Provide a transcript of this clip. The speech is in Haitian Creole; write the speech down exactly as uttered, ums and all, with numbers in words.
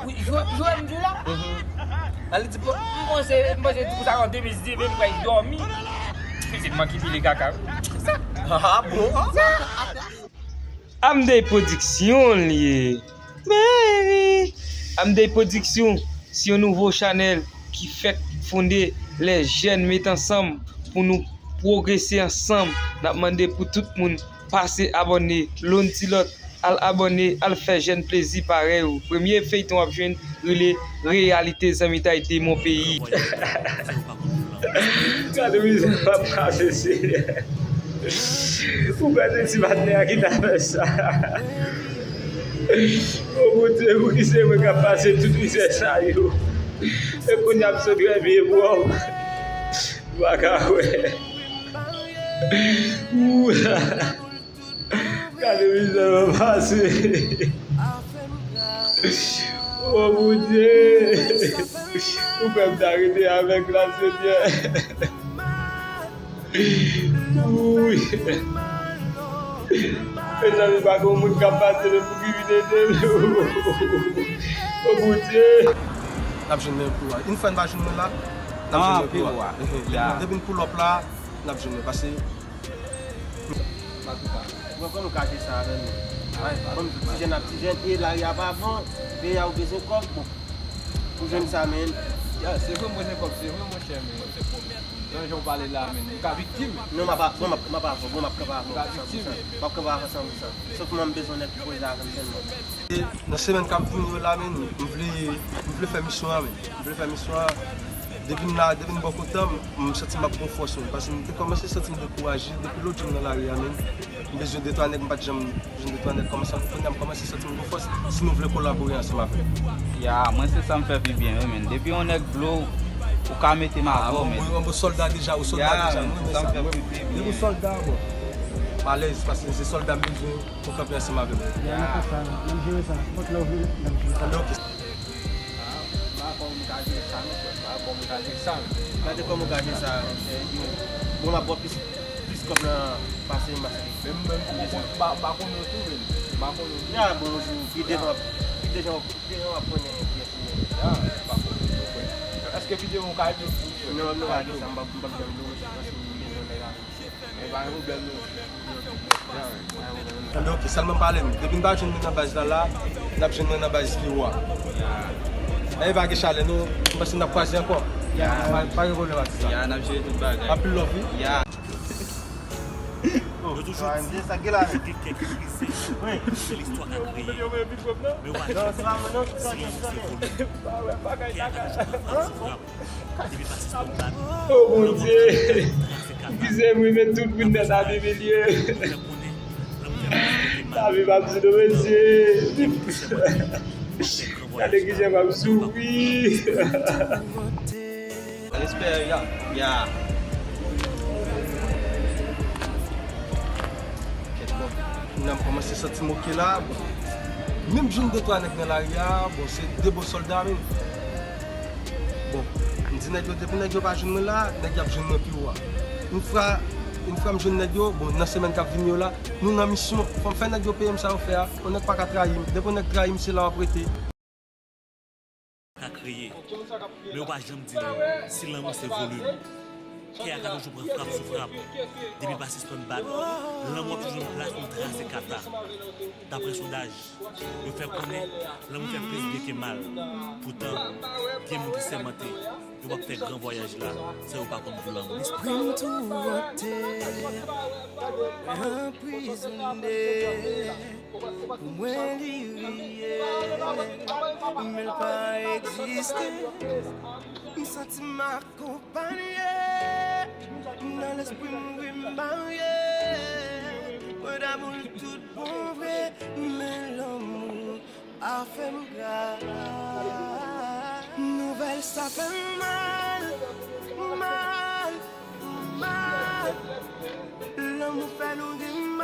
Wi, jwè, jwè m di w la. Al di, bon, m panse, m panse di pou sa an de mil diznèf, m pral dòmi. Se manipile kaka. Ah bon? Amday Production l ye. Baby! Amday Production, se yon nouvo chanèl ki fèk fonde, lè jèn met ansanm pou nou pwogrese ansanm. N ap mande pou tout moun pase abòne, lòn ti lòt, al abòne, al fè jèn plezi parèy ou. Premye feyton w ap jwenn rele Reyalite Zanmitay de mon peyi. Gade mizè m ap pase, Senyè. Ou kwè se ti patnè a ki ta fè sa? O Bondye, pou ki se mwen k ap pase tout mizè sa yo? E kounye a m sot reveye pwòp. M pa ka wè. Ou. Gade mizè m ap pase. O Bondye. Ou fè m ta rete avèk la, Senyè. Wi. Mezanmi, pa gen moun k ap pase menm pou ki vin ede m. O Bondye. N ap jwenn menm pou a. Yon fwa n pa jwenn mwen la, n ap jwenn mwen pou a. Depi n pull up la, n ap jwenn mwen. Pase Bon, kòman w ka di sa avè nou? Bon, ti jèn ap ti jèn, e lari a pa bon, peyi a ou bezwen kòb, bon. Pou jwenn sa, men. Ya, se vre, m bezwen kòb, se vre, monchè, men. Nan jan w pale la, men, m ka viktim. Non, m ap, bon, m ap, m ap avè w, bon, m ap kanpe avè w san pou san. M ap kanpe avè w san pou san. Sòf mwen, m bezwen nèg pou koze avè m sèlman. E nan semèn k ap vini yo la, men, m vle, m vle fè misyon an, men. M vle fè misyon an. Depi m la, depi m bò kote m, m santi m ap pran fòs, men. Paske m te kòmanse santi m dekouraje depi lòt jou m nan lari a, men. M bezwen de twa nèg, m pa t janm jwenn de twa nèg kòmanse. Kounye a m kòmanse santi m gon fòs, si nou vle kolabore ansanm avè m. Ya, mwen se sa m fè pi byen, wi, men. Depi yon nèg vle w, ou ka mete m avè w, men. Yon bon sòlda deja, ou sòlda deja, mwen renmen sa. Depi w sòlda, bon. M alèz, paske se sòlda m bezwen pou kanpe ansanm avè m. Ya, n ap fè sa, n ap jere sa. Fòk lè w vle, n ap jere sa. Ok. Ah, pa kòman m ka jere sa, non, frè. Pa kòman m ka jere sa, men. Gade kòman m ka jere sa, monchè. Bon, m ap ba w plis, plis kòb nan pase m pase. Men m menm tou, m pa, m pa konnen w tou, men. M pa konnen w tou. Ya, bon, jou, pi devan, pi devan, pi devan w ap konnen kiyès ou ye. Ya, m pa konnen w tou, frè. Èske pi devan w ka ede m tou, frè? Non, non, pa di sa, m p ap, m p ap janm di w, monchè, paske m bezwen nèg avè m. E pa gen pwoblèm, non. Anben, ok, sèlman pale m. Depi n pa jwenn mwen nan baz la, la, n ap jwenn mwen nan baz pi wo a. Nan e pa gen chalè, non, m panse n ap kwaze ankò. Pa, pa gen pwoblèm ak sa. Ya, n ap jere tout bagay. Anpil love, wi. Ya. Yo toujou di, se kèk ki brize, se listwa k ap kreye. Men w pa janm di silans se volè. Kè a ka toujou pran frap sou frap. Depi pa sispann bat. Oh Bondye! Ki se mwen met tout moun nan sa de milye. Lavi pa bzou do mesye. Gade ki jan m ap soufri. Respè, ya. Ya. Kèt bon. Kounye a m kòmanse santi m oke la. Bon. Menm jwenn de twa nèg nan lari a, bon, se de bon sòlda menm. Bon, m di nèg yo, depi nèg yo pa jwenn mwen la, nèg y ap jwenn mwen pi wo a. Yon fwa, yon fwa m jwenn nèg yo, bon, nan semèn k ap vini yo la, nou nan misyon. Fò m fè nèg yo peye m sa yo fè a. Yon nèg pa ka trayi m. Depi yon nèg trayi m, se la w ap rete. Ka kreye. Men yo pa janm di nou si lanmou se volim. Kè a ka toujou pran frap sou frap. Depi l pa sispann bat, lanmou ap toujou nan plas li trase kata. Daprè sondaj, yo fè konnen lanmou fè plis byen ke mal. Poutan, gen moun ki sèmante yo p ap fè gran vwayaj la san yo pa konn gou lanmou. Lespri m tourante, anprizone. Pou mwen li riye, men l pa egziste. M santi m akonpanye, nan lespri m wi m marye. Mwen damou l tout bon vre, men lanmou a fè m gra. Nouvèl sa fè m mal, mal, mal. Lanmou fè nou di m